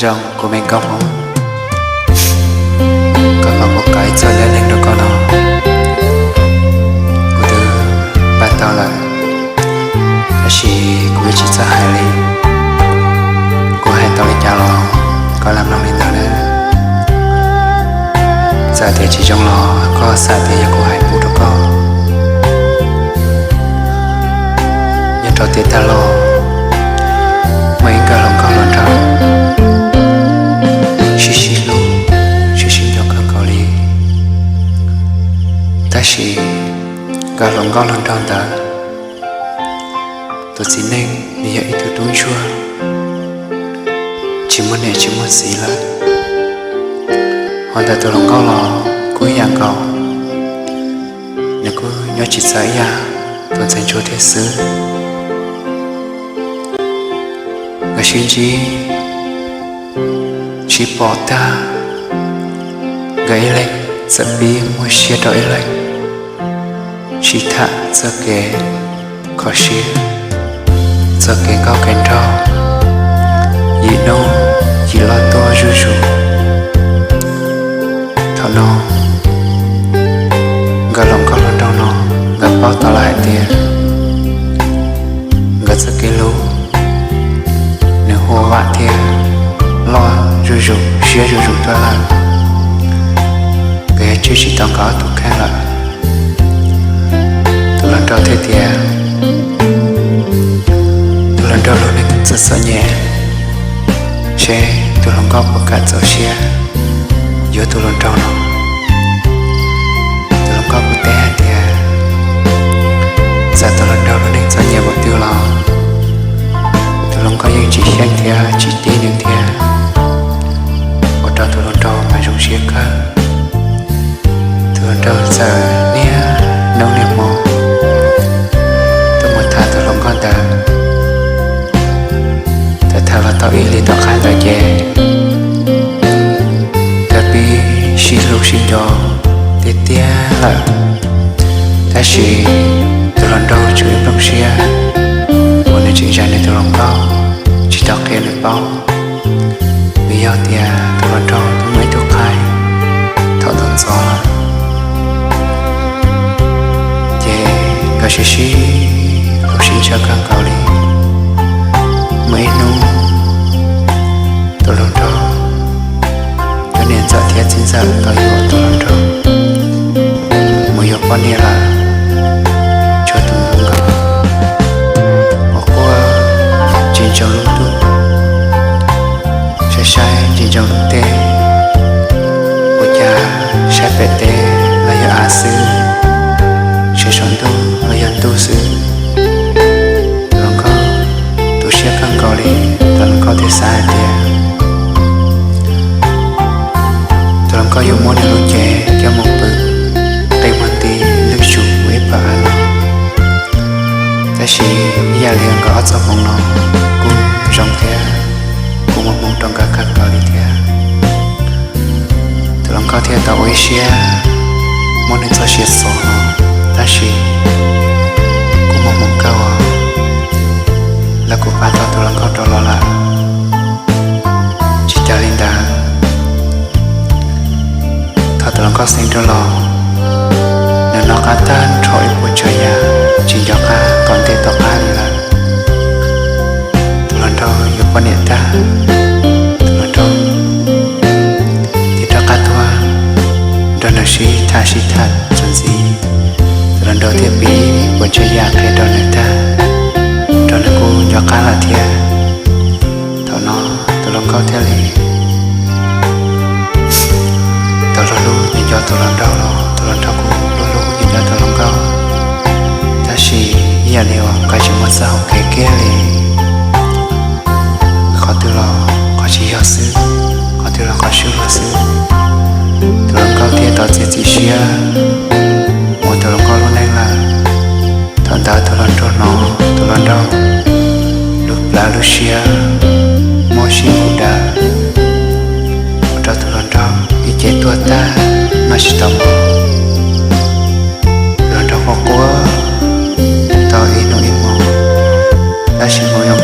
Zoo, kuv me nkauj Hmoob, koj pom kuv kov ib txoj dab neeg rau koj no, kuv twb pab tau lawm, tab sis kuv yuav tsis txawj hais li. Kuv hais tau li cas los koj lam mloog li ntawd na. Txawm tias tsis zoo los koj xav tias yog kuv hais pub rau koj. Nyob rau tiam tag los, muaj ib nkawm hluas nkauj hluas nraug sib sib hlub, sib sib nco kawg nkaus li. Tab sis nkawm hluas nkauj hluas nraug ntawd, tus txiv neej nws yog ib tug tub ntsuag tsis muaj niam tsis muaj txiv lawm. Ho ntawm tus hluas nkauj los kuj ib yam nkaus, nws kuj nyob tsis txawv ib yam tus ntxhais ntsuag thiab xwb. Nkawd sib ntsib sib pom tag, nkawd ib leeg txawm pib muaj siab rau ib leeg, sib tham txoj kev kho siab, txoj kev nkauj kev nraug, yim hnub yim loj tuaj zuj zus. Thaum no nkawd hluas nkauj hluas nraug no, nkawd paub tau lawm hais tias nkawd txoj kev hlub nws huam vam thiab loj zuj zus siab zuj zus tuaj lawm, nkawd yuav tswj tsis tau nkawd ob tug kheej lawm. Tus hluas nraug thiaj tias, tus hluas nraug lub neej txom txom nyem, seb tus hluas nkauj puas kam txaus siab yuav tus hluas nraug no. Tus hluas nkauj kuj teb hais tias, txawm tus hluas nraug lub neej txom nyem npaum twg los tus hluas nkauj yeej tsis xyeej thiab tsis tib nws thiab, ua rau tus hluas nraug mas zoo siab kawg. Tus hluas nraug txawm niaj hnub niaj hmo tuaj mus tham tus hluas nkauj ntawd. Thaum tham los tau ib hlis tom qab ntawd ces nkawd pib sib hlub sib nco tiag tiag lawm. Tab sis tus hluas nraug tsuas ib nplooj siab uas nws tseem zais nws tus hluas nkauj, tsis tau qhia nws paub, vim yog tias tus hluas nraug twb muaj ib tug qhaib thaum ntxov ntxov lawm. Ces nkawd sib sib hlub sib ntshaw kawg nkaus li. Muaj ib hnub tus hluas nraug, cov niam ntxawm thiab txiv ntxawm tau yuav tus hluas nraug mus yuav poj niam lawm. Tshuav tus hluas nkauj quaj quaj ntsia ntsoov lub ntuj, saib saib ntsia ntsoov lub teb, ua cas saib pem teb los yog av xwb, saib saum ntuj los yog ntuj xwb. Tus hluas nkauj tu siab kawg nkaus li, tus hluas nkauj thiaj xav hais tias tus hluas nkauj yuav muab nws lub cev coj mus pw qe muag nti lwj zus ua ib pawg av no. Tab sis ib yam li nkawd ob txoj hmoov no kuj zoo thiab kuj muaj hmoo rau nkawd kawg nkaus li thiab. Tus hluas nkauj thiaj tau ua ib siab muab nws txoj sia xov no, tab sis kuj muaj hmoo kawg uas lawv kuj pab tau tus hluas nkauj rov los lawm. Tsis tas li ntawd, thaum tus hluas nkauj xeev rov los, nws noj qab tag nrho ib puas tsav yam tsis nco qab tom ntej tom qab li lawm. Tus hluas nraug yuav poj niam tag, tus hluas nraug thiaj rov qab tuaj nrog nws sib tham sib tham txuas ntxiv. Tus hluas nraug thiaj piav ib puas tsav yam qhia rau nws tag, nrog nws kuj nco qab lawm thiab. Thaum no tus hluas nkauj thiaj li tau hlub hlub nco nco tus hluas nraug los tus hluas nraug kuj hlub hlub nco nco tus hluas nkauj. Tab sis ib yam li uas nkawd tsis muaj txoj hau kev kiag li, qhov twg los qhov tsis yog xwb, qhov twg los qhov swb luag xwb. Tus hluas nkauj thiaj tau txiav txim siab mus ua tus hluas nkauj lub neej lawm. Thaum ntawd tus hluas nraug hnov tus hluas nraug lub plawv lub siab mob sib nqus daws, ua rau tus hluas nraug ib ce tuag tag noj tsis tau mov. Tus hluas nraug quaj quaj tau ib hnub ib hmo, tab sis hmoov zoo